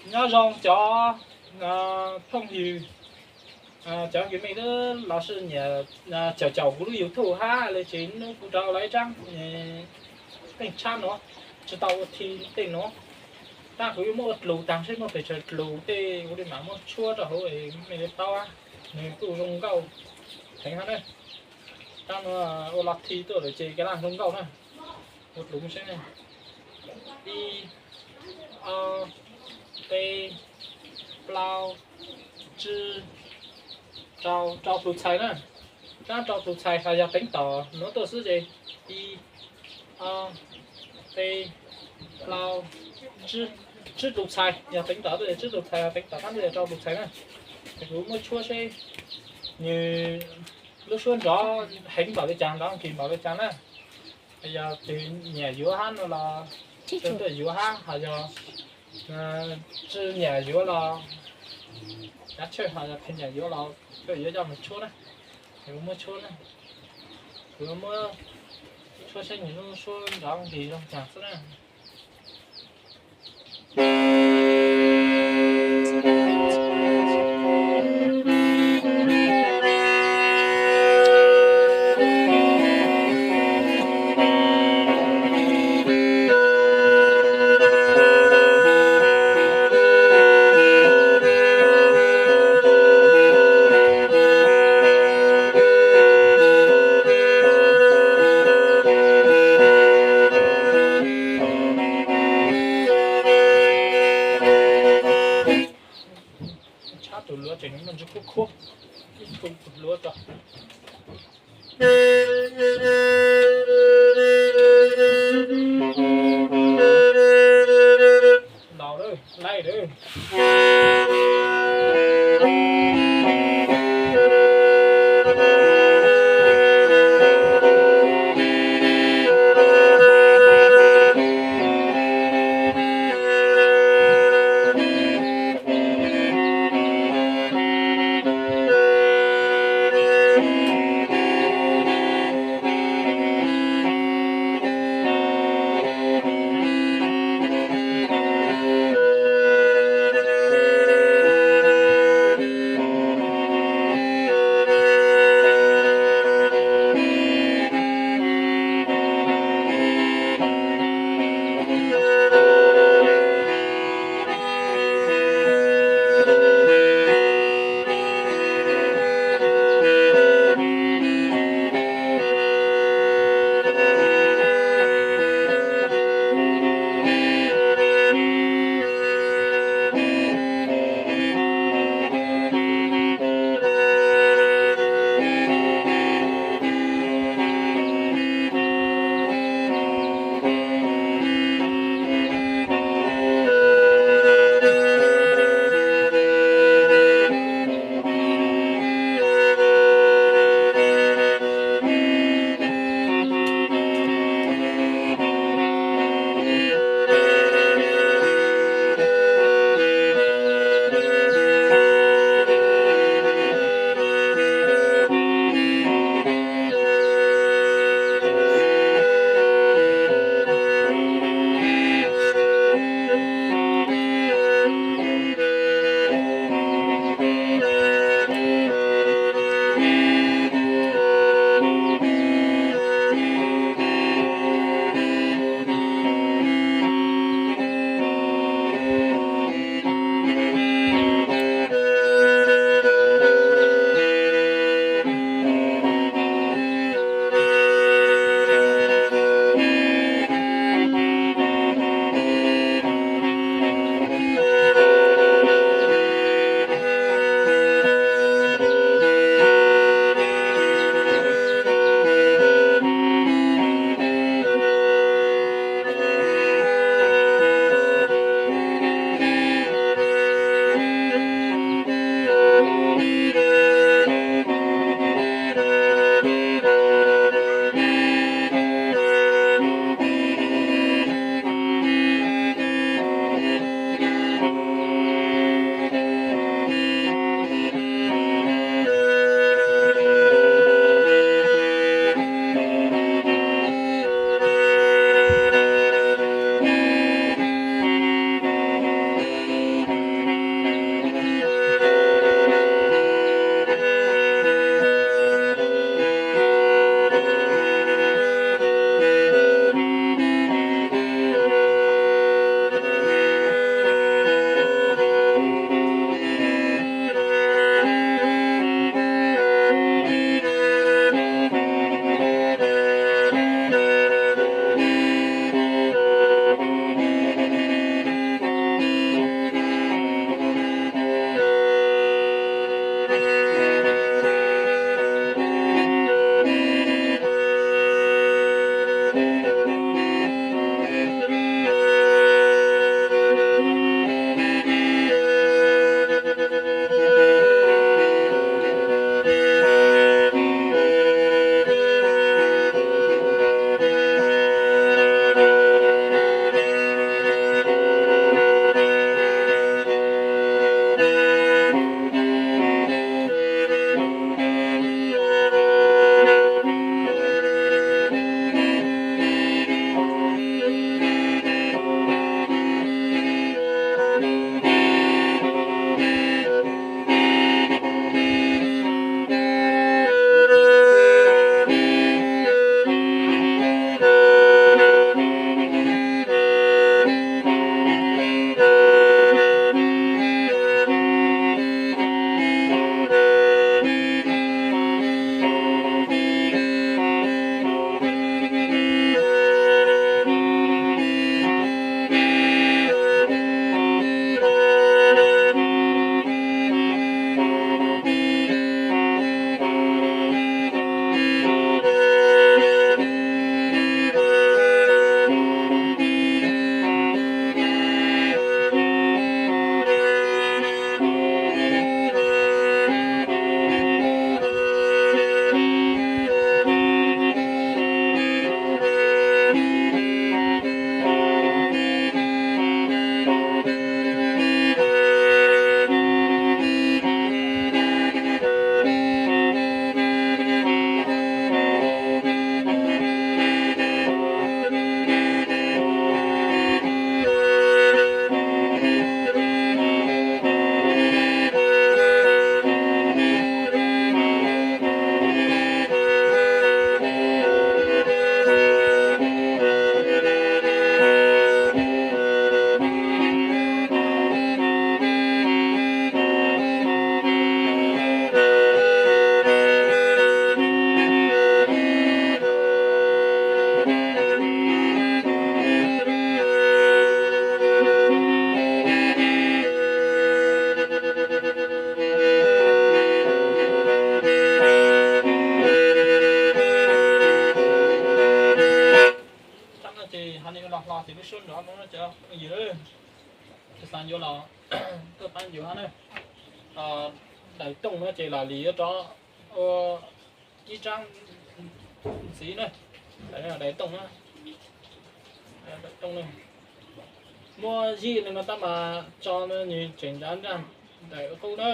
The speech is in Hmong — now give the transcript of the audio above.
Nyob zoo cov phooj ywg, cov kwv tij los sis nyiam caum caum kuv lub YouTube hab li ces hnub kuv rov los ib tsaab teej tshab nuav, tsi tau ua thi teej nuav. Tab kuv yuav muab ua dlus taag seb muaj pes tsawg dlus tej kuv li mam muab tshuab rau hauv mej le paub, nws kuj zoo nkauj heev hab na. Tab nuav ua los thi tuaj lawm ces kav laj zoo nkauj na. Ua dlus seb, ib, ob, peb, plaub, tsib, rau, rau tus txhais na. Rab rau tus txhais has yog teev tom nuav tuaj xwb ces ib, ob, peb, plaub, tsib, tsib tus txhais yog teev tom tuaj, tsib tus txhais yog teev tom, rab ntawd yog rau tus txhais na. Es kuv muab tshuab seb nws lub suab nrov heev npaum li cas, nrov kis npaum li cas na. Yog tus nyiam yuav hab no los tuaj yuav hab, ho yog tsi nyiam yuav los, cav tshaj ho yog tus nyiam yuav los tuaj yuav coj mus tshuab na. Es kuv muab tshuab na, kuv muab tshuab seb nws lub suab nrov kis zoo cas xwb na. Tshab tus luav tseem muaj ntsis khuab khuab, ib tug luav tso. Laus lawm, laij lawm. Ces hov no yuav los hlo ces lub suab nrov no cov phooj ywg, xav yuav los tuaj pab yuav hab na. Daim tooj no ces lam li yuav rov ua ib tsab ntxiv na. Daim tooj, daim tooj na, muab zij li no tab mas tso no nws tseem nrov nrag daim qub na.